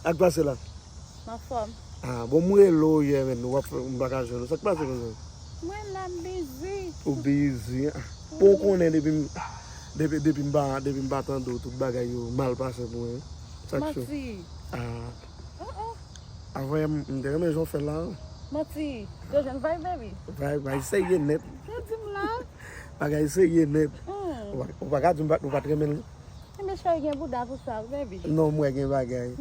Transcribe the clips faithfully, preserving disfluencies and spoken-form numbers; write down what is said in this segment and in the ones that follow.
Sa k pase la? M anfòm. Ah, bon, m rele w yè, men, w ap fè, m pa ka jwenn ou. Sa k pase konsa? Mwen la, m bizi. Ou bizi, ah. Bon, ou konnen depi m, depi, depi m pa, depi m pa tande w, tout bagay yo mal pase pou mwen. Chak jou. Manti. Ah. Oh, oh. Avan yè, m, m te renmen jan w fè l la. Manti. Yo jwenn vibe, baby. Vibe, bagay serye nèt. Sa w di m la? Bagay serye nèt. Hmm. Ou pa, ou pa ka di m pa, ou pa t renmen l. Enben, cheri, gen bouda pou sa, wi, baby. Non, m wè gen bagay.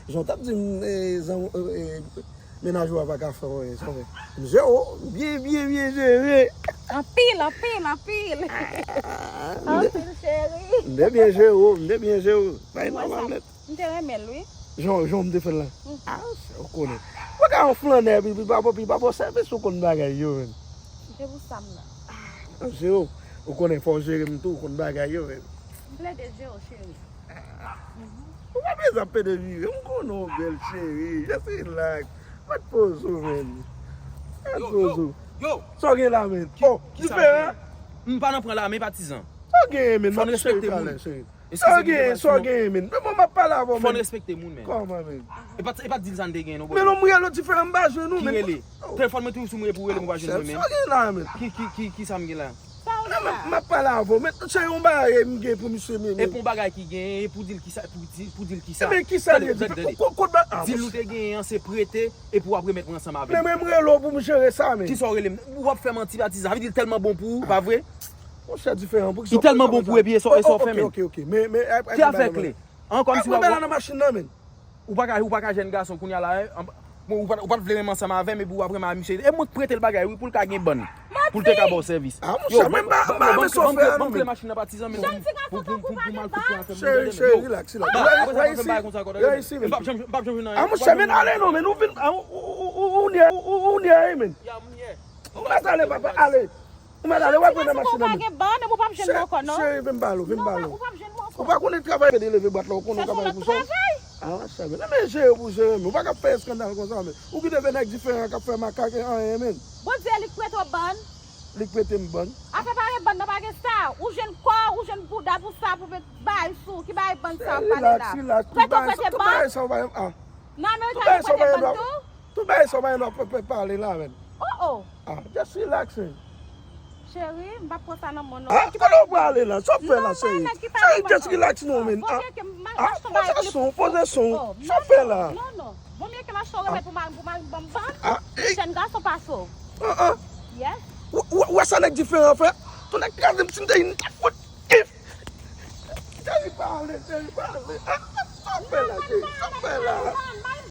Jan w t ap di m, eh, zanm-, eh, eh, mennaj ou a pa ka fè w anyen, sa w fè. M jere w, byen, byen, byen jere. Anpil, anpil, anpil. Ah, m te, anpil, cheri. M te byen jere w, m te byen jere w. Bagay nòmal nèt. M te renmen l, wi. Jan, jan m te fè l la. Mhm. Ah, ou konnen. Ou pa ka yon flannè, epi, epi pa, epi pa ba w sèvis, ou konn bagay yo, menm. Se pou sa m la. Ah, se ou. Ou konnen fò w jere m tou, ou konn bagay yo, menm. M plede jere w, cheri. Ou pa bezwen ap pede jere, m konnen w bèl, cheri. Just relax. Mèt poze w, menm. Mèt poze w. Yo, yo, yo. Sa w gen la, menm? Oh, diferan. M pa nan pran la, men patizan. Sa w gen, menm? Fò n respekte moun. Sa w gen, sa w gen, men. Men bon, m ap pale avè w, men. Fò n respekte moun, men. Kòman, men? E pa, e pa di l sa n te gen, non, bro. Men non, m rele w diferan, m pa jwenn ou, men. Ki rele? Telefòn mwen toujou sou mwen pou rele m, ou pa jwenn mwen, men. Sa w gen la, men? Ki, ki, ki, ki sa m gen la? Sa w gen la? M ap pale avè w, men cheri, yon bagay m gen pou misye, men. E pou yon bagay ki gen, e pou di l ki sa, pou di, pou di l ki sa. Ebyen, ki sa l ye? Di l, di l, di l. Di l nou te genyen an, se prete, epi w ap remèt mwen ansanm avè l. Men mwen, m rele w pou m jere sa, men. Ki sa w rele m? W ap fè manti, patizan. Sa vle di l tèlman bon pou ou, pa vre? Monchè, diferan. Pou ki sa w fè sa? Li tèlman bon pou ou, epi e sa w fè, men. Ok, ok, ok. Men, men, ki afè kle? An, kòmsi w ap nan machin nan, men. Ou pa ka, ou pa ka jèn gason kounye a la, eh, an, bon, ou pa, ou pa t vle renmen ansanm avè m, epi w ap renmen a misye. E mwen k prete l bagay, wi, pou l ka gen bann. Pou l te ka ba w sèvis. Ah, monchè, men m pa, m pa renmen sa w fè a, non, men. Ban m kle machin nan, patizan, men. Pou, pou, pou, pou m al fout pran afè m. Cheri, cheri, relax, relax. Apre sa, pa fè m bagay konsa ankò, tande. M p ap janm, m p ap janm jwenn anyen. Ah, monchè, men ale non, men ou vin, ah, ou, ou, ou, ou, ou, ou, ou, ou, men. Ou mèt ale, papa, ale. Ou mèt ale, w ap pran nan machin nan, men. Ou pa gen ban, epi w p ap jwenn mwen ankò, non. Cheri, vin m pale w, vin m pale w. Ou p ap jwenn mwen ankò. Ou pa konnen travay de leve bwat la, ou konnen w ka bay pou sa. Ah, sa, men, men jere pou jere, men. Ou pa ka fè eskandal konsa, men. Ou kite vye nèg diferan k ap fè makak anyen, men. Bondye, li k prete w ban. Li k prete m ban. Afè pa gen ban nan, pa gen sa. Ou jwenn kò, ou jwenn bouda pou sa, pou met bay sou. Ki bay ban sa w ap pale la? Relax, relax. Prete w prete ban. Tout bagay sa w pa, ah. Nan Amerik la, yo prete ban tou? Tout bagay sa w pa gen dwa pale la, men. Oh, oh. Ah, just relax, men. Cheri, m p ap pran sa nan men w non. Ah, kote w prale la? Sa w fè la, cheri? Cheri, just relax non, men. Ah, poze son, poze son. Sa w fè la? Non, non. Vo mye ke m achte yon remèd pou mari m, pou mari m ban m ban. Jèn gason pase w. Ah, ah. Yes. Ou wè sa nèg diferan fè? Ton nèg kraze m si m te, m t ap fout kif. Cheri, pale, cheri, pale. Ah, sa w fè la, cheri? Sa w fè la?